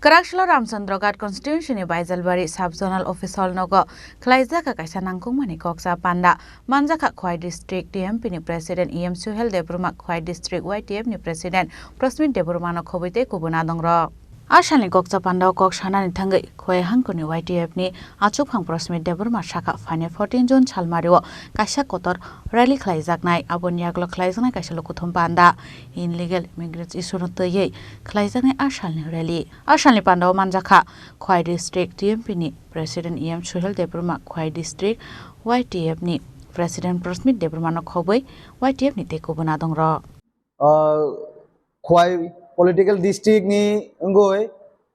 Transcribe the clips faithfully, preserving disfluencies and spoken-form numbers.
Kwraksalo Ramchandroghat constituency ni Baijalbari sub zonal office hall nogo khwlaijak kaisa nangkukmani kokcha panda. Manjakha Khwai district T M P ni president E M Suhel Debbarma, Khwai district Y T F ni president Prosmit Debbarma no khobwi tei kubun adongrok. A salni kokcha pandao kok sanani thangwi Khwai hangkoni Y T F ni achukphang Prosmit Debbarma sakha phainai fourteen June salmario kaisa kotor rally khwlaijaknai. Aboni yagulo khwlaijaknai kaisa lukuthum panda, illegal migrants issue no twiwi khwlaijaknai a salni rally. A salni pandao manjakha Khwai district T M P ni president E M Suhel Debbarma, Khwai district Y T F ni president Prosmit Debbarma no khobwi Y T F ni tei kubun adongrok. Ah, Khwai political district ni wngwi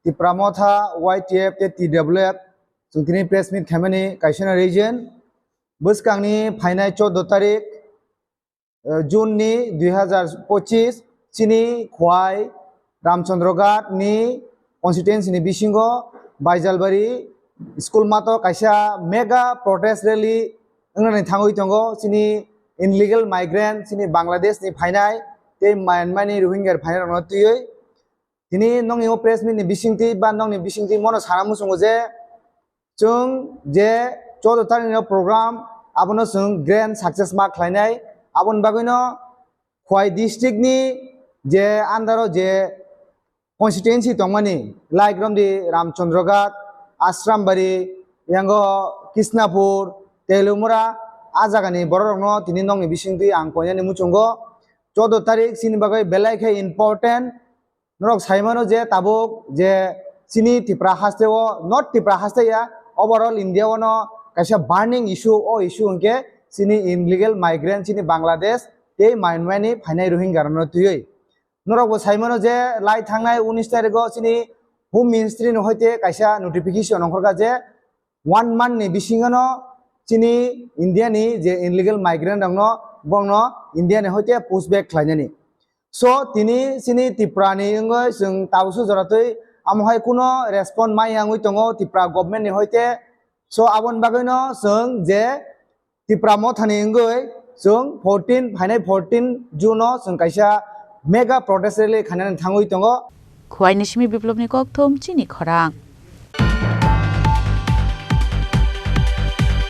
Tipra Motha, Y T F tei T W F chwng tini press meet khaimani kaisa region. Bwskangni phainai chordo tarik, eh, June ni dui hazar pochis chini Khwai Ramchandroghat ni constituency ni bisingo Baijalbari school mato kaisa mega protest rally wngnani thangwi tongo. Chini illegal migrant, chini Bangladesh ni phainai tei Myanmar ni Rohingya phainai rokno twiwi. Tini nokni o press meet ni bisingtwi ba nokni bisingtwi mono sana muchungo je chwng je chordo tarik ni program abono chwng grand success ma khlainai. Aboni bagwino Khwai district ni je under o je constituency tongmani, like romdi Ramchandroghat, Ashrambari, yango Kishnapur, Telumura, a jagani bororokno tini nokni bisingtwi ang koinani muchungo. Chordo tarik chini bagwi belai khe important. Norok sai mano je tabuk je chini Tipra haste o, not Tipra haste ya, overall India o no kaisa burning issue, o issue hwnkhe chini illegal migrant chini Bangladesh tei Myanmar ni phainai Rohingya rokno twiwi. Norok bo sai mano je lai thangnai unis tarikgo chini Home Ministry ni hoite kaisa notification ongkhorkha je one month ni bisingo no chini India ni je illegal migrant rokno, borokno India ni hoite push back khlainani. So tini chini Tipra ni wngwi chwng tabukso joratwi amo hai kuno respond maya wngwi tongo Tipra government ni hoite. So aboni bagwino chwng je Tipra Motha ni wngwi chwng fourteen, phainai fourteen June o chwng kaisa mega protest rally khainani thangwi tongo. Khwai ni simi Biplop ni kokthum chini khorang.